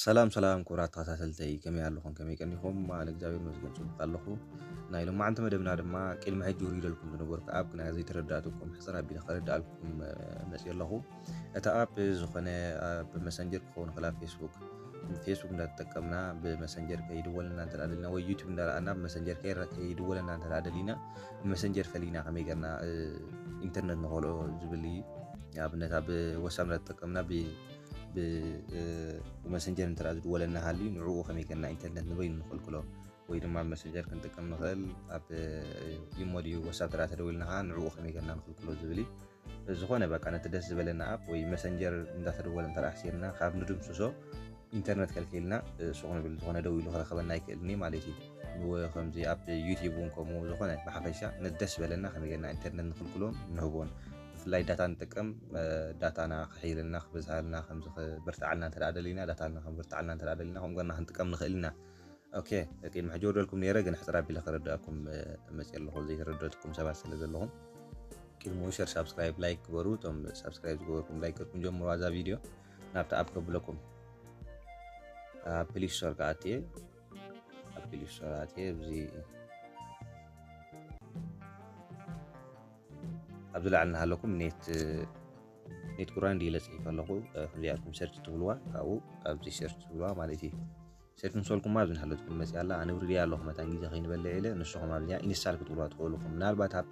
ሰላም ሰላም ክቡራት ተኸታተልተይ፣ ከመይ ኣለኹም? ከመይ ቀኒኹም? ኣነ እግዚኣብሔር ይመስገን ጽቡቕ ኣለኹ። ናይ ሎማዓንቲ መደብና ድማ ቅድሚ ሕጂ ውሪደልኩም ዝነበርኩ ኣብ ናይ ዘይተረዳእትኩም ሕጽር ኣቢለ ከረድኣልኩም፣ እ፣ መጽየ ኣለኹ። እታ ኣፕ ዝኾነ ኣብ መሰንጀር ክኸውን ይኽእል፣ ኣብ ፌስቡክ፣ ፌስቡክ እንዳተጠቀምና ብመሰንጀር ከይድወልና እንተ ደኣ ደሊና ወይ ዩቲዩብ እንዳረኣና ብመሰንጀር ከይረ-፣ ከይድወለና እንተ ደኣ ደሊና ብመሰንጀር ፈሊና ከመይ ጌርና፣ እ፣ ኢንተርነት ንኸልኦ ዝብል እዩ። ንኣብነት ኣብ ወሳብ እንዳተጠቀምና ብ-፣ ብ-፣ እ፣ ብመሰንጀር እንተ ደኣ ዝድወለና ሃልዩ ንዕኡ ከመይ ጌርና ኢንተርነት ንበይኑ ንኸልክሎ ወይ ድማ ኣብ መሰንጀር ክንጥቀም ንኽእል፣ ኣብ፣ እ፣ ኢሞ ድዩ ወሳብ እንተ ደኣ ተደዊልና ኸዓ ንዕኡ ከመይ ጌርና ንኸልክሎ ዝብል እዩ። ዝኾነ በቃ ነቲ ደስ ዝበለና ኣፕ ወይ መሰንጀር እንዳተደወለ እንተ ደኣ ኣሕሲርና ካብ ንድምስሶ ኢንተርነት ከልኪልና፣ እ፣ ሱቕ ንብል፣ ዝኾነ ደዊሉ ክረኽበና ኣይክእልን እዩ ማለት እዩ። ንወ-፣ ከምዚ ኣብ ዩቲዩብ እውን ከምኡ ዝኾነ ብሓፈሻ ነቲ ደስ ዝበለና ከመይ ጌርና ኢንተርነት ንኽልክሎን ንህቦን። ብፍላይ ዳታ ንጥቀም፣ እ፣ ዳታና ክሕይለልና፣ ክበዝሃልና፣ ከምዚ ክብርትዓልና እንተ ደኣ ደሊና፣ ዳታና ክብርትዓልና እንተ ደኣ ደሊና፣ ከምኡ ጌርና ክንጥቀም ንኽእል ኢና። ኦኬ፣ ቅድሚ ሕጂ ወደልኩም ነይረ፣ ግን ሕጽር ኣቢለ ከረድኣኩም፣ እ፣ መጽየ ኣለኹ፣ ዘይተረደእትኩም ሰባት ስለ ዘለኹም። ቅድሚኡ ሸር፣ ሳብስክራይብ፣ ላይክ ግበሩ። እቶም ሳብስክራይብ ዝገበርኩም ላይክ ጌርኩም ጀምሩ። ኣዛ ቪድዮ ናብቲ ኣፕ ከብለኩም። ኣብ ፕሌይ ስቶር ክኣትየ፣ ኣብ ፕሌይ ስቶር ኣትየ፣ ኣብዚ፣ ኣብዚ ላዕሊ እናሃለኩም ኔት፣ ኔት ቁራን ድዩ ኢለ ጽሒፈ ኣለኹ። እ፣ ከምዚኣትኩም ሰርች ትብልዋ፣ ካብኡ ኣብዚ ሰርች ትብልዋ ማለት እዩ። ሰርች ምስ በልኩማ ኣብዚ እናሃለትኩም መጽያ ኣላ። ኣነ ውሪደያ ኣለኹ መታን ግዜ ከይንበልዕ ኢለ፣ ንስኹም ኣብዚኣ ኢንስታል ክትብልዋ ትኽእሉ ኢኹም። ምናልባት ኣብ፣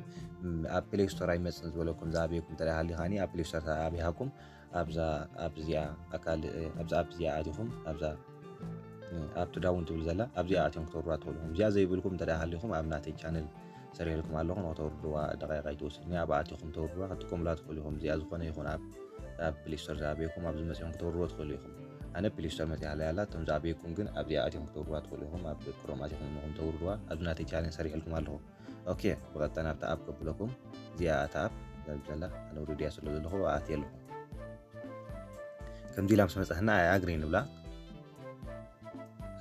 ኣብ ፕሌይ ስቶር ኣይመጽእን ዝበለኩም ዝኣበየኩም እንተ ደኣ ሃሊኻኒ፣ ኣብ ፕሌይ ስቶር ኣብይሃኩም ኣብዛ፣ ኣብዚኣ ኣካል፣ እ፣ ኣብዛ ኣፕ እዚኣ ኣቲኹም፣ ኣብዛ፣ እ፣ ኣፕ ዳውን ትብል ዘላ፣ ኣብዚኣ ኣትዮም ክተውርዱዋ ትኽእሉ ኢኹም። እዚኣ ዘይብልኩም እንተ ደኣ ሃሊኹም፣ ኣብ ናተይ ቻነል ሰሪሕልኩም ኣለኹ፣ ንክተውርዱዋ ደቂቕ ኣይትወስድን እያ። ኣብኣ ኣቲኹም ተውርዱዋ፣ ክትጥቀሙላ ትኽእሉ ኢኹም። እዚኣ ዝኾነ ይኹን ኣፕ፣ ኣብ ፕሌይ ስቶር ዝኣበየኩም፣ ኣብዚ መጺኹም ክተውርዱዎ ትኽእሉ ኢኹም። ኣነ ፕሌይ ስቶር መጺኣ ሃለያ ኣላ፣ እቶም ዝኣበየኩም ግን ኣብዚኣ ኣቲኹም ክተውርዱዋ ትኽእሉ ኢኹም። ኣብ ክሮም ኣቲኹም ንኹም ተውርዱዋ፣ ኣብዚ ናተይ ቻነል ሰሪሕልኩም ኣለኹ። ኦኬ፣ ብቐጥታ ናብታ ኣፕ ከብለኩም። እዚኣ እታ ኣፕ ዘላ ኣነ ውሪደያ ስለ ዘለኹ ኣትየ ኣለኹ። ከምዚ ኢላ ምስ መጻትና ኣይ ኣግሪ ንብላ።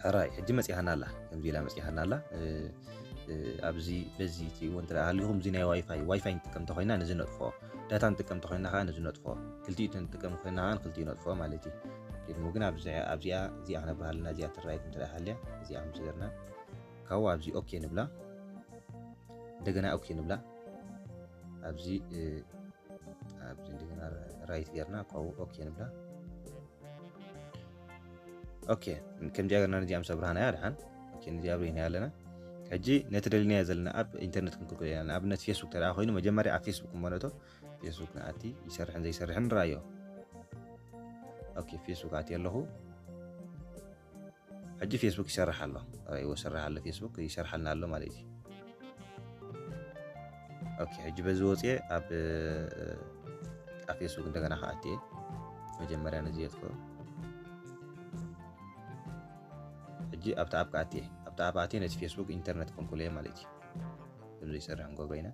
ሕራይ፣ ሕጂ መጺኣና ኣላ። ከምዚ ኢላ መጺኣና ኣላ። እ፣ እ፣ ኣብዚ፣ በዚ ትሪእዎ እንተ ደኣ ሃሊኹም፣ እዚ ናይ ዋይፋይ፣ ዋይፋይ ንጥቀም እንተኾይና ነዚ ነጥፍኦ። ዳታ ንጥቀም እንተኾይና ኸዓ ነዚ ነጥፍኦ። ክልቲኡ ንጥቀም ኮይና ኸዓ ንክልቲኡ ነጥፍኦ ማለት እዩ። ቅድሚ ግን ኣብዚ፣ ኣብዚኣ፣ እዚኣ ክነብርሃልና፣ እዚኣ ትረኣየት እንተ ደኣ ሃልያ፣ እዚኣ ምስ ገርና፣ ካብኡ ኣብዚ ኦኬ ንብላ። እንደገና ኦኬ ንብላ። ኣብዚ፣ እ፣ ኣብዚ እንደገና ራይት ጌርና ካብኡ ኦኬ ንብላ። ኦኬ፣ ከምዚኣ ጌርና ነዚኣ ምስ ኣብርሃናያ ደሓን። ኦኬ፣ ነዚኣ ኣብሪህናያ ኣለና። ሕጂ ነቲ ደሊናዮ ዘለና ኣፕ ኢንተርነት ክንክልክሎ ኢና። ንኣብነት ፌስቡክ እንተ ደኣ ኮይኑ መጀመርያ ኣብ ፌስቡክ እሞ ነእቶ። ፌስቡክ ንኣቲ፣ ይሰርሕን ዘይሰርሕን ንረኣዮ። ኦኬ፣ ፌስቡክ ኣትየ ኣለኹ። ሕጂ ፌስቡክ ይሰርሕ ኣሎ። ራእይዎ ይሰርሕ ኣሎ፣ ፌስቡክ ይሰርሓልና ኣሎ ማለት እዩ። ኦኬ፣ ሕጂ በዚ ወፅየ ኣብ፣ ኣብ ፌስቡክ እንደገና ክኣትየ። መጀመርያ ነዚ የጥፍኦ። ሕጂ ኣብቲ ኣፕ ክኣትየ። ኣብቲ ኣፕ ኣትየ ነቲ ፌስቡክ ኢንተርነት ከንኩለየ ማለት እዩ። ከም ዘይሰርሕ ንገብሮ ኢና።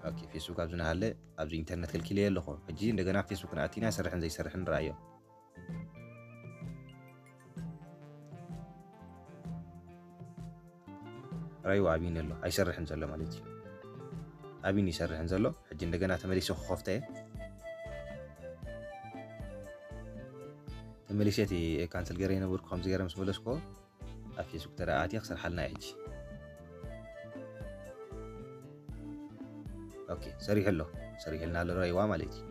ኦኬ፣ ፌስቡክ ኣብዚ ናሃለ ኣብዚ ኢንተርነት ከልኪለየ ኣለኹ። ሕጂ እንደገና ፌስቡክ ንኣቲና ይሰርሕን ዘይሰርሕን ንረኣዮ። ራይዋ ኣቢኒ ኣሎ፣ ኣይሰርሕን ዘሎ ማለት እዩ። ኣቢኒ ይሰርሕን ዘሎ። ሕጂ እንደገና ተመሊሰ ክኸፍተ እየ። ተመሊሰ እቲ ካንስል ገይረ የነበርኩ፣ ከምዚ ገይረ ምስ መለስኩዎ፣ ኣብ ፌስቡክ ተረኣኣትየ ክሰርሓልና እየ ሕጂ። ኦኬ፣ ሰሪሑ ኣሎ። ሰሪሕልና ኣሎ፣ ራይዋ ማለት እዩ።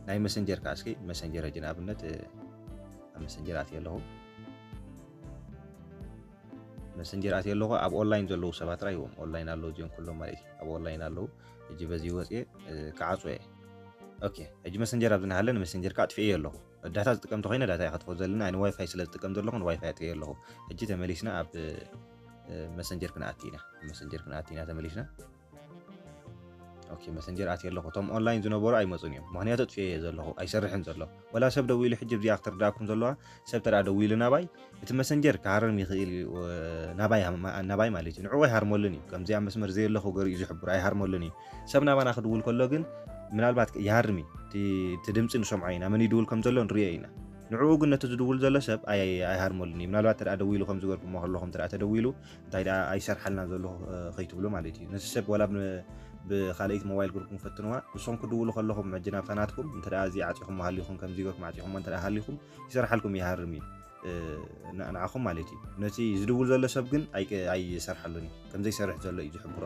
ናይ መሰንጀር ከኣ እስኪ፣ መሰንጀር ሕጂ ንኣብነት፣ እ፣ ኣብ መሰንጀር ኣትየ ኣለኹ። መሰንጀር ኣትየ ኣለኹ፣ ኣብ ኦንላይን ዘለዉ ሰባት ራይዎም፣ ኦንላይን ኣለዉ እዚኦም ኩሎም ማለት እዩ። ኣብ ኦንላይን ኣለዉ። ሕጂ በዚ ወፅየ፣ እ፣ ክዓፅዎ እየ። ኦኬ፣ ሕጂ መሰንጀር ኣብዚ ናሃለ ንመሰንጀር ከዓ ኣጥፊኤዮ ኣለኹ። ዳታ ዝጥቀም ተኾይነ ዳታ እየ ከጥፍኦ ዘለና፣ ኣነ ዋይፋይ ስለ ዝጥቀም ዘለኹ ንዋይፋይ ኣጥፊኤዮ ኣለኹ። ሕጂ ተመሊስና ኣብ፣ እ፣ መሰንጀር ክንኣቲ ኢና። መሰንጀር ክንኣቲ ኢና ተመሊስና። ኦኬ፣ መሰንጀር ኣትየ ኣለኹ። እቶም ኦንላይን ዝነበሩ ኣይመጹን እዮም። ምኽንያቱ ኣጥፊኤዮ ዘለኹ፣ ኣይሰርሕን ዘሎ። ወላ ሰብ ደዊሉ ሕጂ ኣብዚኣ ክትርዳእኩም ዘለዋ፣ ሰብ ተደኣ ደዊሉ ናባይ፣ እቲ መሰንጀር ክሃርም ይኽእል እዩ፣ ናባይ፣ ናባይ ማለት እዩ። ንዕኡ ኣይሃርመሉን እዩ። ከምዚ ኣብ መስመር ዘየለኹ ገይሩ እዩ ዝሕብሮ፣ ኣይሃርመሉን እዩ። ሰብ ናባና ክድውል ከሎ ግን ምናልባት ይሃርም እዩ። እቲ፣ እቲ ድምጺ ንሰምዖ ኢና፣ መን ይድውል ከም ዘሎ ንርእዮ ኢና። ንዕኡ ግን ነቲ ዝድውል ዘሎ ሰብ ኣይ-፣ ኣይሃርመሉን እዩ። ምናልባት ተደኣ ደዊሉ ከም ዝገርኩሞ ከለኹም ተደኣ ተደዊሉ፣ እንታይ ደኣ ኣይሰርሓልናን ዘሎ፣ እ፣ ከይትብሉ ማለት እዩ። ነቲ ሰብ ዋላ ብ-፣ ብካልኣይቲ ሞባይል ግርኩም ፈትንዋ። ንሶም ክድውሉ ከለኹም ሕጂ ናብታ ናትኩም እንተ እዚ ዓፂኹም ሃሊኹም ከምዚ ገርኩም ዓፂኹም እንተ ሃሊኹም ይሰርሓልኩም ይሃርም እዩ ንዓኹም ማለት እዩ። ነቲ ዝድውል ዘሎ ሰብ ግን ኣይሰርሓሉን እዩ፣ ከምዘይሰርሕ ዘሎ እዩ ዝሕብሮ።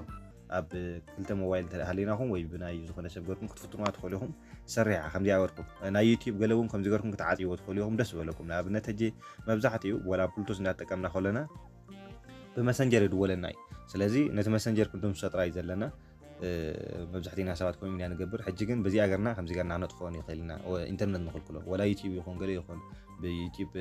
ኣብ ክልተ ሞባይል ተሃሊናኹም ወይ ብናይ ዝኾነ ሰብ ገርኩም ክትፍትንዋ ትኽእሉ ኢኹም። ሰሪሓ ከምዚኣ ገርኩም ናይ ዩቲዩብ ገለ እውን ከምዚ ገርኩም ክትዓፅዎ ትኽእሉ ኢኹም። ደስ ዝበለኩም ንኣብነት ሕጂ መብዛሕትኡ ወላ ብሉቱዝ እንዳተጠቀምና ከለና ብመሰንጀር ይድወለና እዩ። ስለዚ ነቲ መሰንጀር ክንድምሶ ጥራይ ዘለና መብዛሕትና ሰባት ከምኡ ኢና ንገብር። ሕጂ ግን በዚኣ ገርና ከምዚ ገርና ክነጥፍኦ ንኽእል ኢና። ኢንተርነት ንኽልክሎ ወላ ዩቲዩብ ይኹን ገለ ይኹን ብዩቲዩብ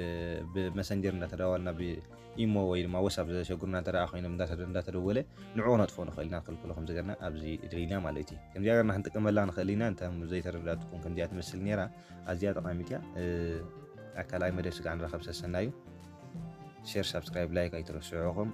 ብመሰንጀር እንዳተደዋወልና ብኢሞ ወይ ድማ ወሳብ ዘሸግሩና እንተ ኮይኖም እንዳተደወለ ንዕኡ ነጥፍኦ ንኽእል ኢና። ንኽልክሎ ከምዚ ገርና ኣብዚ ደሊና ማለት እዩ። ከምዚኣ ገርና ክንጥቀመላ ንኽእል ኢና። እንተ ዘይተረዳትኩም ከምዚኣ ትመስል ነይራ ኣዝያ ጠቓሚት እያ። ኣብ ካልኣይ መደብ ስጋዕ ንራኸብ ሰሰናዩ። ሼር ሳብስክራይብ ላይክ ኣይትረስዑኹም።